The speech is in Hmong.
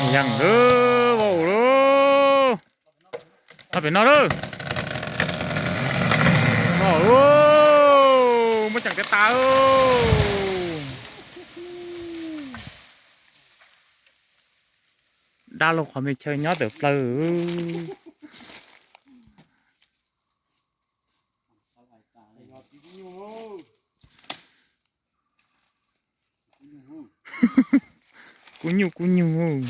Yeej lawm, vau lawm. No pem no lawm. Vau lawm, muab tseem tiav tas. Dab laug qhov me chaw nyob tawm plaws. Kub nyuj kub nyuj.